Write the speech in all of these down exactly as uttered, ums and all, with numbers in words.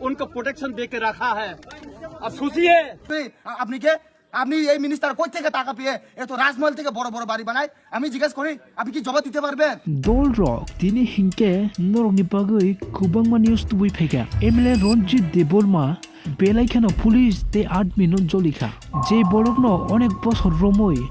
उनको प्रोटेक्शन दे के रखा है। अब सोचिए। আপনি কে? আপনি এই মিনিস্টার কই থেকে টাকা পেয়ে এত রাজমহল থেকে বড় বড় বাড়ি বানায়? আমি জিজ্ঞেস করি, আপনি কি জবাব দিতে পারবেন? Dol rok tini hinkhe norokni bagwi kwbangma news tubui phaikha. M L A Ranjit Debbarma belai kheno police tei army no jolikha. Je borokno onek bosor romwi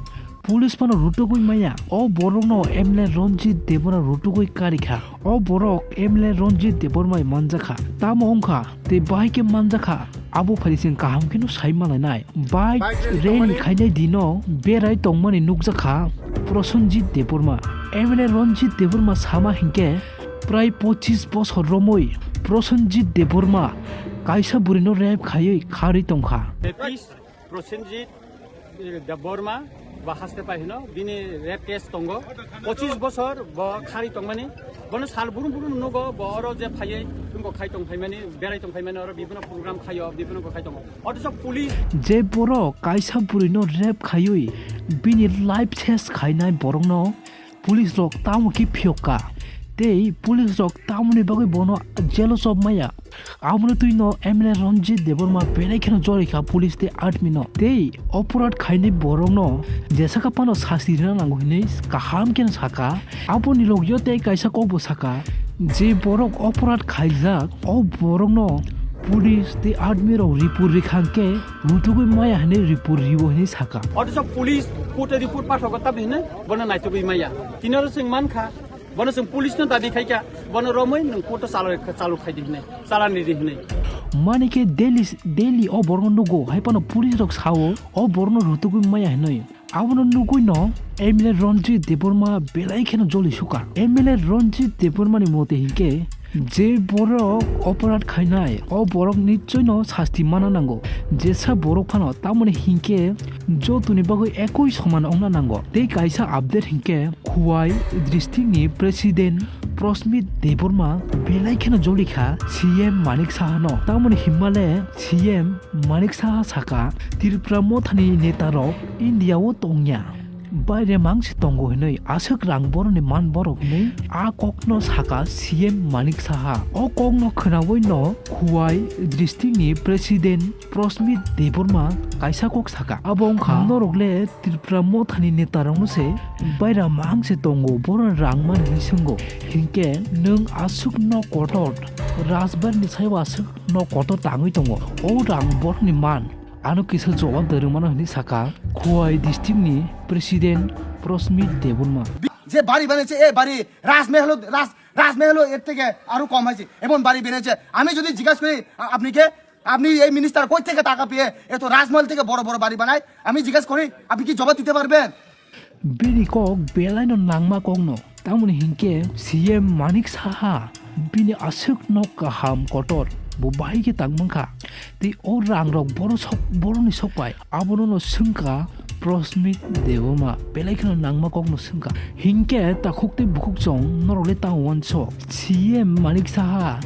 police phano rutugwi maya, o borokno M L A Ranjit Debbarma rutugwi karikha. O borok M L A Ranjit Debbarma manjakha. Tamo wngkha tei bahai khe manjakha, abo phai chwng kaham kheno sai malainai. Bike rally khainai dino berai tongmani nukjakha Prosenjit Debbarma. M L A Ranjit Debbarma sama hinkhe prai pochis bosor romwi Prosenjit Debbarma kaisa bwrwino rape khaiwi kharwi tongkha. Prosenjit Debbarma ba haste pai hino, bini rape case tongo, pochis bosor bo khari tongmani, bono sal burum burum nugo, bo oro je phaiwi tungko khai tong phaimani, berai tong phaimani, oro bibino program khaio, bibino ko khai tongo. Othocho police je borok kaisa bwrwino rape khaiwi bini life ses khainai borokno police rok tamo khe phiyokka tei police rok tamoni bagwi bono jelo chop maya. Aboni twino M L A Ranjit Debbarma belai kheno jorikha police tei army no. Tei oporadh khainai borokno jesakha phano sasti rwna nango hinwi kaham kheno saka. Aboni logio tei kaisa kokbo saka, je borok oporadh khaijak, o borokno police tei army rok report rikha hwnkhe rutugwi maya hinwi report rio hinwi saka. Othocho police court-o report pathogo tamni hinwi bono naitugwi maya. Tini oro chwng mankha, bono chwng police no dabi khaikha, bono romwi nwng court-o chalo, chalo khaidi hinwi, chalani di hinwi. Mani khe daily, daily o borokno nugo, hai phano police rok sao, o borokno rutugwi maya hinwi. Abono nugwino M L A Ranjit Debbarma belai kheno joli suka. M L A Ranjit Debbarmani mote hinkhe, je borok oporadh khainai, o borok nichoino sasti mana nango. Jesa borok phano tamoni hinkhe jotoni bagwi ekoi soman wngna nango. Tei kaisa update hinkhe, Khowai district ni president Prosmit Debbarma belai kheno jolikha C M Manik Saha no. Tamoni himmale C M Manik Saha saka, Tripura mothani neta rok India o tongya. Baire mang se tongo hinwi aswk rang boroni man borok hinwi a kokno saka C M Manik Saha. O kokno khwnawino Khowai district ni president Prosmit Debbarma kaisa kok saka. Abo wngkha, norok le Tripura mothani neta rokno se baira mang se tongo, boroni rang man hinwi swngo. Hinkhe nwng aswk no kotor, rajbar ni sayo aswk no kotor tangwi tongo. O rang boroni man, ano kisa jobab da rwmano hinwi saka Khowai district ni president Prosmit Debbarma. যে বাড়ি বানিয়েছে, এ বাড়ি রাজমহল, রাজ-, রাজমহল এর থেকে আরো কম হয়েছে, এমন বাড়ি বেড়েছে। আমি যদি জিজ্ঞাসা করি, আ-, আপনি কে, আপনি এই মিনিস্টার কই থেকে টাকা পেয়ে এত রাজমহল থেকে বড় বড় বাড়ি বানায়, আমি জিজ্ঞেস করি, আপনি কি জবাব দিতে পারবেন? Bini kok belai no nangma kokno. Tamoni hinkhe C M Manik Saha bini aswk no kaham kotor, bo bahai khe tangmankha. Tei o rang rok boro sok, boroni sok pai. Abono no swngkha Prosmit Debbarma, belai kheno nangma kokno swngkha. Hinkhe takhuk tei bukhuk chwng norok le tamo uansuk. C M Manik Saha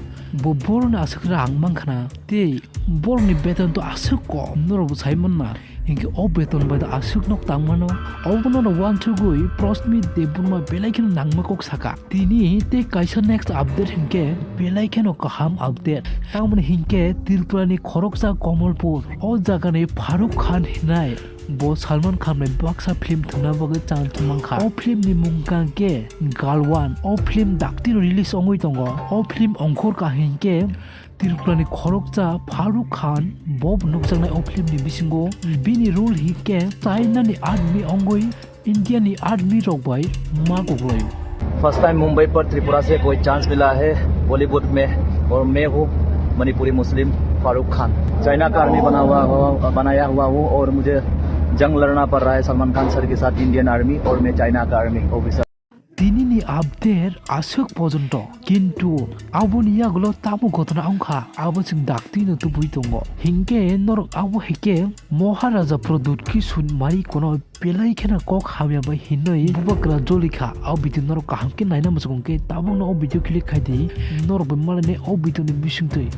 bo boroni aswk rang mankha na, tei boroni beton to aswk kom, norok bo sai manna. Hinkhe o beton bai da aswk nok tangmano. Obono no uansugwi Prosmit Debbarma belai kheno nangma kok saka. Tini tei kaisa next update hinkhe belai kheno kaham update. Tamoni hinkhe Tripura ni khoroksa Komolpur, o jaga ni Farooq Khan hinai bo Salman Khan bai baksa film thwngna bagwi chance mankha. O film ni mung kha hinkhe Galwan. O film dakti release ongwi tongo. O film ongkhor kha hinkhe Tripura ni khoroksa Farooq Khan bo nukjaknai o film ni bisingo. Bini role hinkhe China ni army ongwi India ni army rok bai ma kuklai. First time Mumbai पर त्रिपुरा से कोई चांस मिला है बॉलीवुड में, और मैं हूँ मणिपुरी मुस्लिम फारूक खान। चाइना का आर्मी बना हुआ, हुआ बनाया हुआ हूँ, और मुझे जंग लड़ना पड़ रहा है सलमान खान सर के साथ, इंडियन आर्मी, और मैं चाइना का army officer. Tini ni update aswk pojonto, kintu aboni yagulo tamo ghotona wngkha, abo chwng daktino tubui tongo. Hinkhe norok abo hai khe Maharaja Pradyut Kishore Mari kono belai kheno kok hamya bai hinwi bubagra jolikha. O video norok kaham khe naina muchung khe tabukno o video click khai di, norok bai malainai o video ni bisingtwi.